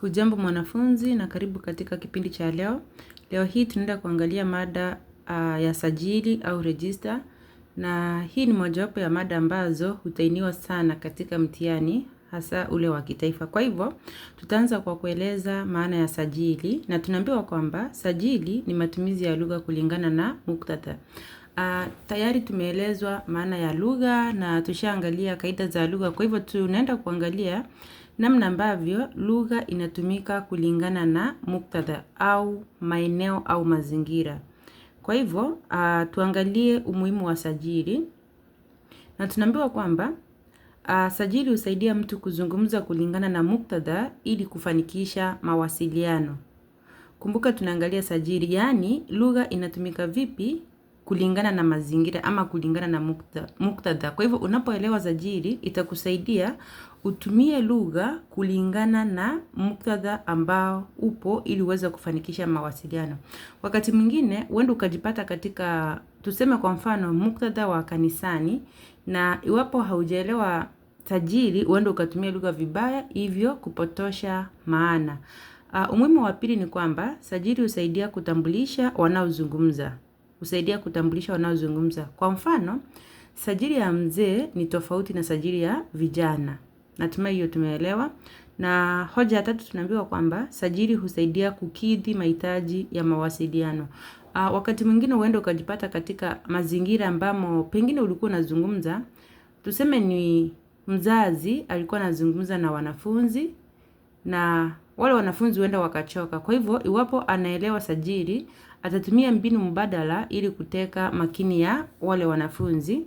Hujambo mwanafunzi na karibu katika kipindi cha leo. Leo hii tunaenda kuangalia mada ya sajili au rejista, na hii ni mojawapo ya mada ambazo hutainiwa sana katika mtihani hasa ule wa kitaifa. Kwa hivyo, tutaanza kwa kueleza maana ya sajili na tunaambiwa kwamba sajili ni matumizi ya lugha kulingana na muktadha. Tayari tumeelezwa maana ya lugha na tushaangalia kaida za lugha. Kwa hivyo tunaenda kuangalia namna ambavyo lugha inatumika kulingana na muktadha au maeneo au mazingira. Kwa hivyo tuangalie umuhimu wa sajili na tunaambiwa kwamba sajili husaidia mtu kuzungumza kulingana na muktadha ili kufanikisha mawasiliano. Kumbuka tunaangalia sajili, yaani lugha inatumika vipi kulingana na mazingira ama kulingana na muktadha. Kwa hivyo unapoelewa sajili itakusaidia utumie lugha kulingana na muktadha ambao upo ili uweze kufanikisha mawasiliano. Wakati mwingine huenda ukajipata katika, tuseme kwa mfano, muktadha wa kanisani, na iwapo haujaelewa sajili huenda ukatumia lugha vibaya, hivyo kupotosha maana. Umuhimu wa pili ni kwamba sajili husaidia kutambulisha wanaozungumza. Husaidia kutambulisha wanaozungumza. Kwa mfano, sajili ya mzee ni tofauti na sajili ya vijana. Natumai hiyo tumeelewa. Na hoja ya tatu tunaambiwa kwamba sajili husaidia kukidhi mahitaji ya mawasiliano. Wakati mwingine huenda ukajipata katika mazingira ambamo pengine ulikuwa unazungumza, tuseme ni mzazi alikuwa anazungumza na wanafunzi na wale wanafunzi huenda wakachoka. Kwa hivyo iwapo anaelewa sajili atatumia mbinu mbadala ili kuteka makini ya wale wanafunzi.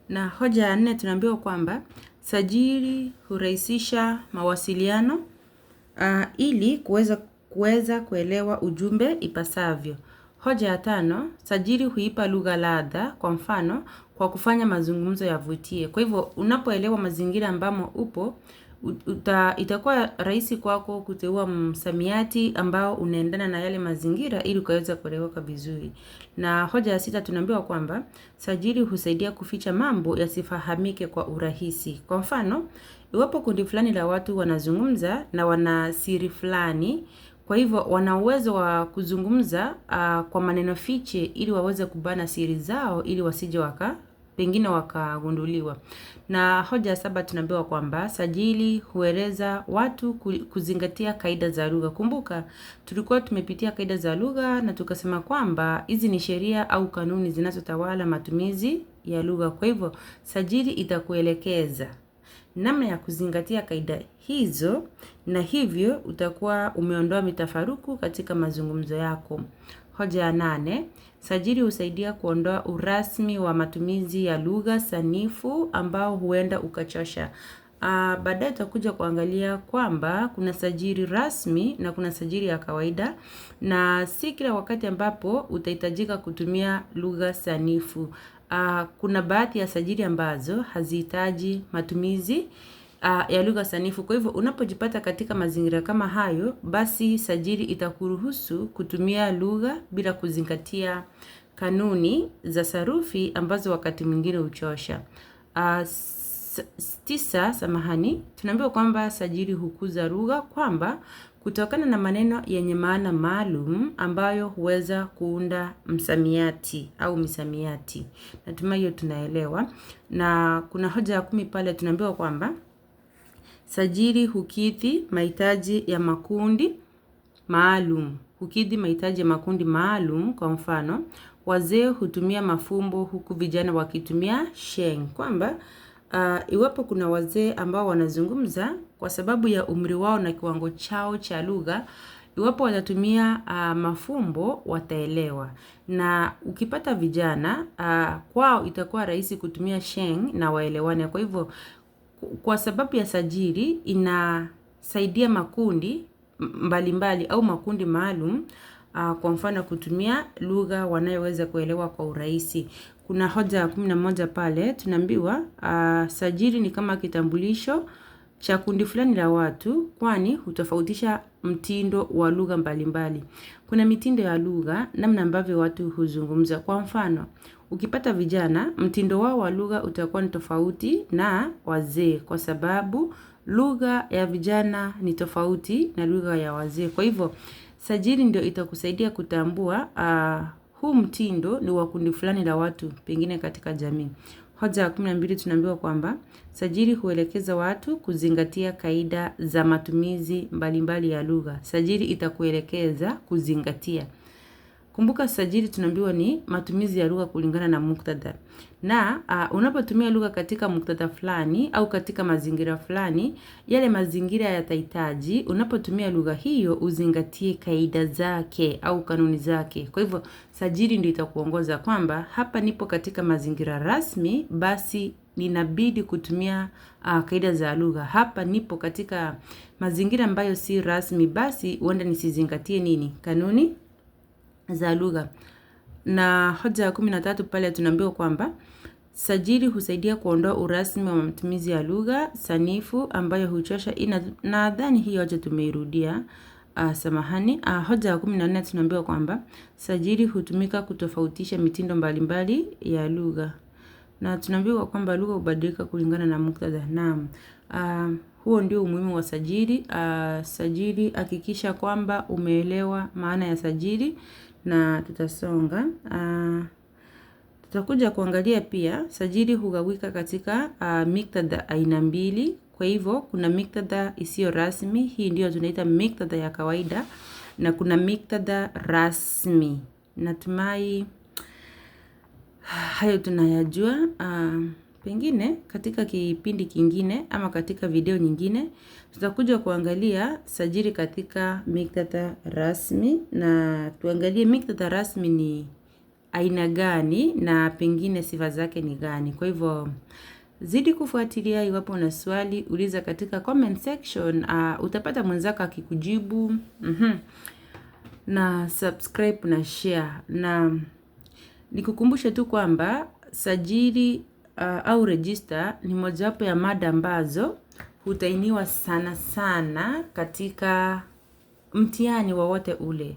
Na hoja ya nne tunaambiwa kwamba sajili hurahisisha mawasiliano ili kuweza kuelewa ujumbe ipasavyo. Hoja ya tano, sajili huipa lugha ladha, kwa mfano kwa kufanya mazungumzo yavutie. Kwa hivyo unapoelewa mazingira ambamo upo, itakuwa rahisi kwako kuteua msamiati ambao unaendana na yale mazingira ili ukaweza kueleweka vizuri. Na hoja ya sita tunaambiwa kwamba sajili husaidia kuficha mambo yasifahamike kwa urahisi. Kwa mfano, iwapo kundi fulani la watu wanazungumza na wana siri fulani, kwa hivyo wana uwezo wa kuzungumza kwa maneno fiche ili waweze kubana siri zao ili wasije pengine wakagunduliwa. Na hoja ya saba tunaambiwa kwamba sajili hueleza watu kuzingatia kaida za lugha. Kumbuka tulikuwa tumepitia kaida za lugha na tukasema kwamba hizi ni sheria au kanuni zinazotawala matumizi ya lugha. Kwa hivyo sajili itakuelekeza namna ya kuzingatia kaida hizo, na hivyo utakuwa umeondoa mitafaruku katika mazungumzo yako. Hoja ya nane, sajili husaidia kuondoa urasmi wa matumizi ya lugha sanifu ambao huenda ukachosha. Baadaye tutakuja kuangalia kwamba kuna sajili rasmi na kuna sajili ya kawaida, na si kila wakati ambapo utahitajika kutumia lugha sanifu. Kuna baadhi ya sajili ambazo hazihitaji matumizi ya lugha sanifu. Kwa hivyo unapojipata katika mazingira kama hayo, basi sajili itakuruhusu kutumia lugha bila kuzingatia kanuni za sarufi ambazo wakati mwingine huchosha. Tisa, samahani, tunaambiwa kwamba sajili hukuza lugha, kwamba kutokana na maneno yenye maana maalum ambayo huweza kuunda msamiati au misamiati. Natumai hiyo tunaelewa. Na kuna hoja ya 10 pale tunaambiwa kwamba sajili hukidhi mahitaji ya makundi maalum. Hukidhi mahitaji ya makundi maalum. Kwa mfano, wazee hutumia mafumbo huku vijana wakitumia sheng. Kwamba iwapo kuna wazee ambao wanazungumza kwa sababu ya umri wao na kiwango chao cha lugha, iwapo watatumia mafumbo wataelewa. Na ukipata vijana kwao itakuwa rahisi kutumia sheng na waelewane. Kwa hivyo kwa sababu ya sajili inasaidia makundi mbalimbali au makundi maalum, kwa mfano kutumia lugha wanayoweza kuelewa kwa urahisi. Kuna hoja ya 11 pale tunaambiwa sajili ni kama kitambulisho cha kundi fulani la watu, kwani hutofautisha mtindo wa lugha mbalimbali. Kuna mitindo ya lugha, namna ambavyo watu huzungumza. Kwa mfano, ukipata vijana, mtindo wao wa lugha utakuwa ni tofauti na wazee kwa sababu Lugha ya vijana ni tofauti na lugha ya wazee. Kwa hivyo sajili ndio itakusaidia kutambua huu mtindo ni wa kundi fulani la watu pengine katika jamii. Hoja ya 12 tunaambiwa kwamba sajili huelekeza watu kuzingatia kaida za matumizi mbalimbali ya lugha. Sajili itakuelekeza kuzingatia. Kumbuka sajili tunaambiwa ni matumizi ya lugha kulingana na muktadha. Na unapotumia lugha katika muktadha fulani au katika mazingira fulani, yale mazingira yatahitaji unapotumia lugha hiyo uzingatie kaida zake au kanuni zake. Kwa hivyo sajili ndio itakuongoza kwamba hapa nipo katika mazingira rasmi, basi ninabidi kutumia kaida za lugha. Hapa nipo katika mazingira ambayo si rasmi, basi huenda nisizingatie nini? Kanuni za lugha. Na hoja ya 13 pale tunaambiwa kwamba sajili husaidia kuondoa urasmi wa matumizi ya lugha sanifu ambayo huchosha. Nadhani hii hoja tumeirudia. Samahani. Hoja ya 14 tunaambiwa kwamba sajili hutumika kutofautisha mitindo mbalimbali ya lugha. Na tunaambiwa kwamba lugha hubadilika kulingana na muktadha. Naam. Huo ndio umuhimu wa sajili. Sajili, hakikisha kwamba umeelewa maana ya sajili na tutasonga. Tutakuja kuangalia pia sajili hugawika katika miktadha aina mbili. Kwa hivyo kuna miktadha isiyo rasmi, hii ndio tunaita miktadha ya kawaida, na kuna miktadha rasmi. Natumai hayo tunayajua. Pengine katika kipindi kingine ama katika video nyingine tutakuja kuangalia sajili katika miktadha rasmi, na tuangalie miktadha rasmi ni aina gani na pengine sifa zake ni gani. Kwa hivyo zidi kufuatilia. Iwapo una swali uliza katika comment section. Utapata mwenzako akikujibu. Na subscribe na share. Na nikukumbushe tu kwamba sajili au register ni mojawapo ya mada ambazo hutainiwa sana sana katika mtihani wowote ule,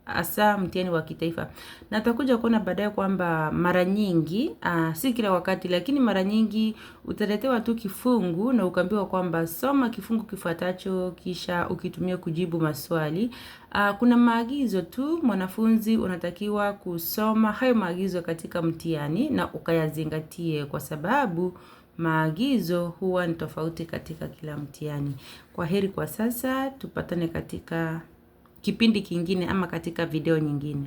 hasa mtihani wa kitaifa. Na tutakuja kuona baadaye kwamba mara nyingi, si kila wakati, lakini mara nyingi utaletewa tu kifungu na ukaambiwa kwamba soma kifungu kifuatacho kisha ukitumia kujibu maswali. Kuna maagizo tu mwanafunzi unatakiwa kusoma hayo maagizo katika mtihani na ukayazingatie, kwa sababu maagizo huwa ni tofauti katika kila mtihani. Kwa heri kwa sasa, tupatane katika kipindi kingine ama katika video nyingine.